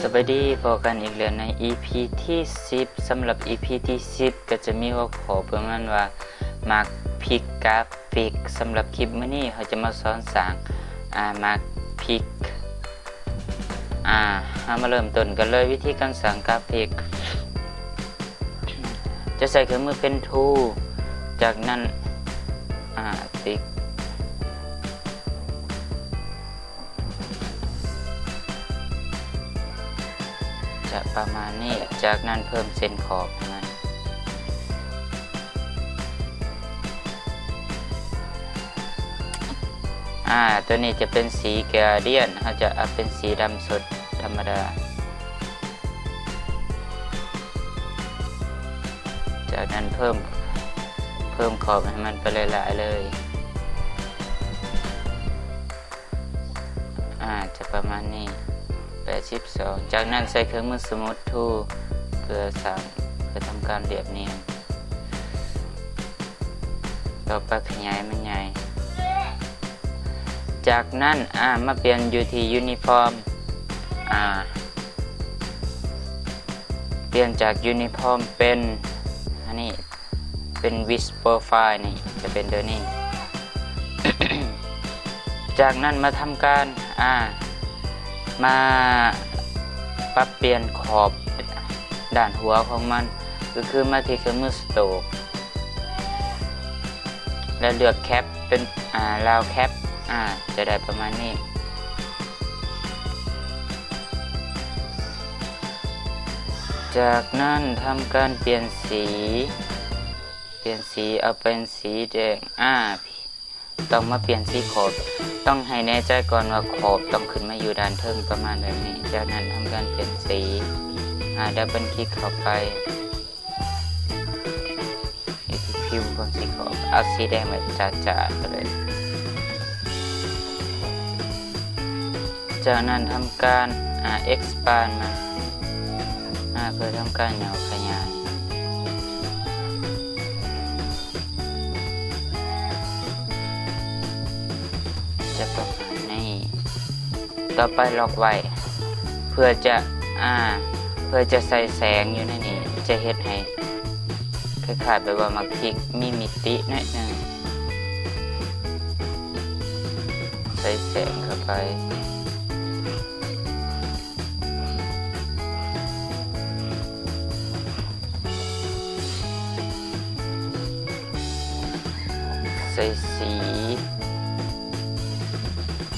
ສະບາຍດີ ພໍ້ກັນອີກແລ້ວໃນອີພີທີສິບ. ສຳລັບອີພີທີສິບກໍຈະມີຫົວຂໍ້ປະມານວ່າ ມັກພິກກາຟິກ. ສຳລັບຄລິບມື້ນີ້ເຮົາຈະມາສອນສ້າງ ອາ ມັກພິກ. ອາ ເຮົາມາເລີ່ມຕົ້ນກັນເລີຍ ວິທີການສ້າງກາຟິກ. ຈະໃຊ້ເຄື່ອງມືເປັນທູລ ຈາກນັ້ນ ອາ ຕິກ ຈະປະມານນີ້ ຈາກນັ້ນເພີ່ມເສັ້ນຂອບໃຫ້ມັນ. ອາ ຕົວນີ້ຈະເປັນສີກຣາດຽນ ເຮົາຈະເອົາເປັນສີດຳສົດທຳມະດາ. ຈາກນັ້ນເພີ່ມ ເພີ່ມຂອບໃຫ້ມັນໄປຫຼາຍໆເລີຍ. ອາ ຈະປະມານນີ້ ແປດສິບສອງ. ຈາກນັ້ນໃຊ້ເຄື່ອງມືສະມູດທູລ ເພື່ອສ້າງ ເພື່ອທຳການລຽບນຽນ. ຕໍ່ໄປຂະຫຍາຍມັນໃຫຍ່. ຈາກນັ້ນ ອາ ມາປ່ຽນຢູ່ທີ່ຢູນິຟອມ ອາ ປ່ຽນຈາກຢູນິຟອມເປັນ ອັນນີ້ ເປັນວິດໂປຣໄຟລ໌ ນີ້ຈະເປັນຕົວນີ້. ຈາກນັ້ນມາທຳການ ອາ ມາປັບປ່ຽນຂອບດ້ານຫົວຂອງມັນ ກໍຄືມາທີ່ເຄື່ອງມືສະໂຕກ ແລະ ເລືອກແຄັບເປັນ ອາ ລາວແຄັບ ອາ ຈະໄດ້ປະມານນີ້. ຈາກນັ້ນທຳການປ່ຽນສີ ປ່ຽນສີເອົາເປັນສີແດງ ອາ ຕ້ອງມາປ່ຽນສີຂອບ ຕ້ອງໃຫ້ແນ່ໃຈກ່ອນວ່າຂອບຕ້ອງຂຶ້ນມາຢູ່ດ້ານເທິງ ປະມານແບບນີ້. ຈາກນັ້ນທຳການປ່ຽນສີ ອາ ດັບເບິນຄລິກເຂົ້າໄປ ຢູ່ທີ່ພິວຂອງສີຂອບ ເອົາສີແດງແບບຈາດໆໄປເລີຍ. ຈາກນັ້ນທຳການ ອາ ເອັກສະປານມັນ ອາ ເພື່ອທຳການຫຍໍ້ຂະຫຍາຍ ຈະປະມານນີ້. ຕໍ່ໄປລັອກໄວ້ ເພື່ອຈະ ອາ ເພື່ອຈະໃສ່ແສງຢູ່ໃນນີ້ ຈະເຮັດໃຫ້ຄ້າຍໆແບບວ່າໝາກພິກມີມິຕິໜ້ອຍໜຶ່ງ. ໃສ່ແສງເຂົ້າໄປ ໃສ່ສີ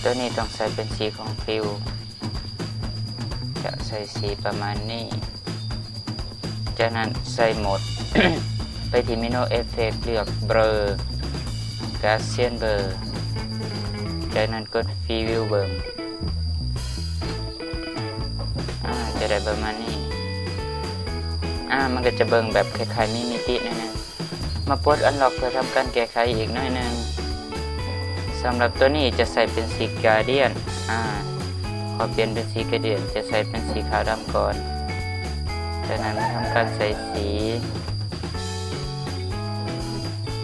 ຕົວນີ້ຕ້ອງໃສ່ເປັນສີຂອງຟິວ ຈະໃສ່ສີປະມານນີ້. ຈາກນັ້ນໃສ່ໂໝດ ໄປທີ່ເມນູເອັບເຟັກ ເລືອກເບລີ ກາຊຽນເບລີ ຈາກນັ້ນກົດຟຣີວິວເບິ່ງ ອາ ຈະໄດ້ປະມານນີ້. ອາ ມັນກໍຈະເບິ່ງແບບຄ້າຍໆມີມິຕິໜ້ອຍໜຶ່ງ. ມາປົດອັນລັອກເພື່ອທຳການແກ້ໄຂອີກໜ້ອຍໜຶ່ງ. ສຳລັບຕົວນີ້ຈະໃສ່ເປັນສີກຣາດຽນ ອາ ຂໍປ່ຽນເປັນສີກຣາດຽນ ຈະໃສ່ເປັນສີຂາວດຳກ່ອນ. ຈາກນັ້ນທຳການໃສ່ສີ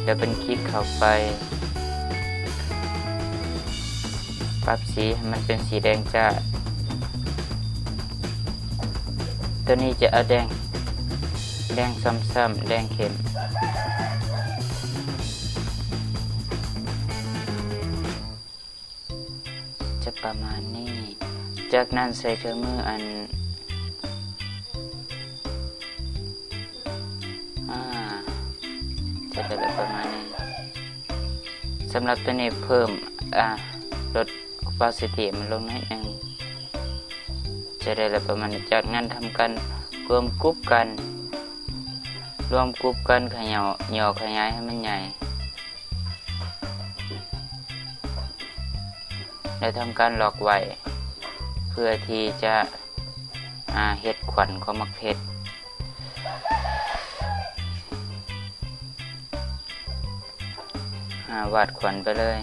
ດັບເບິນຄລິກເຂົ້າໄປ ປັບສີໃຫ້ມັນເປັນສີແດງຈ້າ. ຕົວນີ້ຈະເອົາແດງ ແດງຊ້ຳໆ ແດງເຂັ້ມ ຈະປະມານນີ້. ຈາກນັ້ນໃຊ້ເຄື່ອງມືອັນ ອາ ຈະໄດ້ປະມານນີ້. ສຳລັບຕົວນີ້ເພີ່ມ ອາ ລົດໂອປາຊິຕີມັນລົງໜ້ອຍໜຶ່ງ ຈະໄດ້ລະປະມານນີ້. ຈາກນັ້ນທຳການລວມກຸ່ມກັນ ລວມກຸ່ມກັນຂະຫຍໍ້ ຫຍໍ້ຂະຫຍາຍໃຫ້ມັນໃຫຍ່ ແລະ ທຳການລັອກໄວ້ ເພື່ອທີ່ຈະ ອາ ເຮັດຂວັນຂອງໝາກເຜັດ ອາ ວາດຂວັນໄປເລີຍ.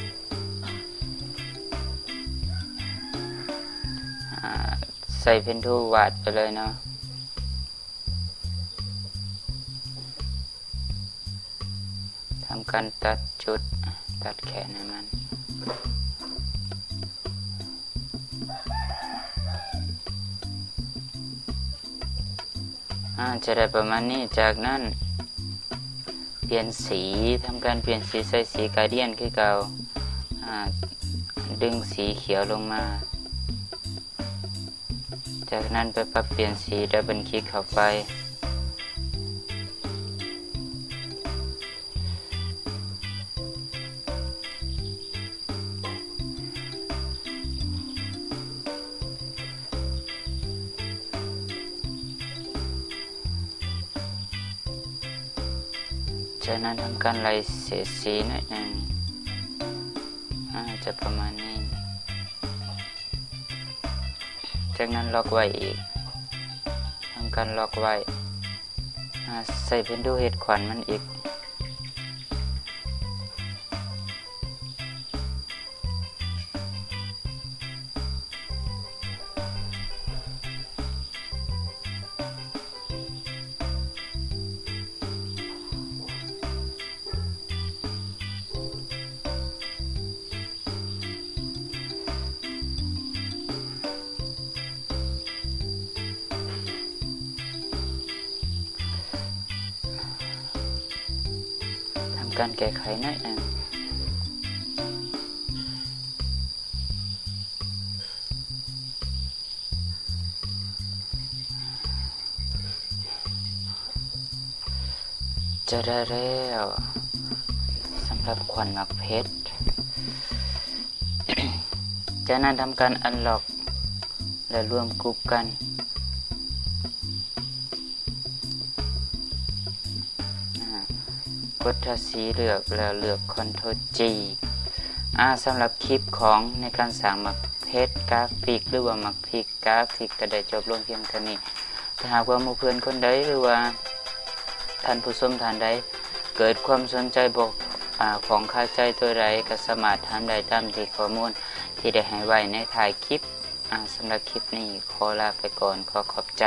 ຈ ໃສ່ເພັນທູລວາດໄປເລີຍເນາະ. ທຳການຕັດຈຸດ ຕັດແຂນໃຫ້ມັນ. ອາ ຈະໄດ້ປະມານນີ້. ຈາກນັ້ນປ່ຽນສີ, ທຳການປ່ຽນສີໃສ່ສີກາດຽນຄືເກົ່າ. ອາ ດຶງສີຂຽວລົງມາ. ຈາກນັ້ນໄປປັບປ່ຽນສີ ດັບເບິນຄລິກເຂົ້າໄປ. ຈາກນັ້ນທຳການໄລ່ເສດສີໜ້ອຍໜຶ່ງ ອາ ຈະປະມານນີ້. ຈາກນັ້ນລັອກໄວ້ອີກ, ທຳການລັອກໄວ້. ອາ ໃສ່ເພັນທູລເຮັດຂວັນມັນອີກ. ທຳການແກ້ໄຂໜ້ອຍໜຶ່ງ. ຈະໄດ້ແລ້ວ ສຳລັບຂວັນໝາກເພັດ. ຈາກນັ້ນທຳການອັນລັອກ ແລະ ລວມກຸ່ມກັນ. ອາ ກົດທາສີເລືອກ ແລ້ວເລືອກຄອນໂທຣຈີ. ອາ ສຳລັບຄລິບຂອງໃນການສ້າງໝາກເພັດກາຟິກ ຫຼືວ່າໝາກພິກກາຟິກ ກໍໄດ້ຈົບລົງພຽງເທົ່ານີ້. ຖ້າຫາກວ່າໝູ່ເພື່ອນຄົນໃດ ຫຼືວ່າທ່ານຜູ້ຊົມທ່ານໃດ ເກີດຄວາມສົນໃຈ ບໍ່ ອາ ຂ້ອງຄາໃຈຕົວໃດ ກໍສາມາດຖາມໄດ້ຕາມທີ່ຂໍ້ມູນທີ່ໄດ້ໃຫ້ໄວ້ໃນທ້າຍຄລິບ. ອາ ສຳລັບຄລິບນີ້ຂໍລາໄປກ່ອນ, ຂໍຂອບໃຈ.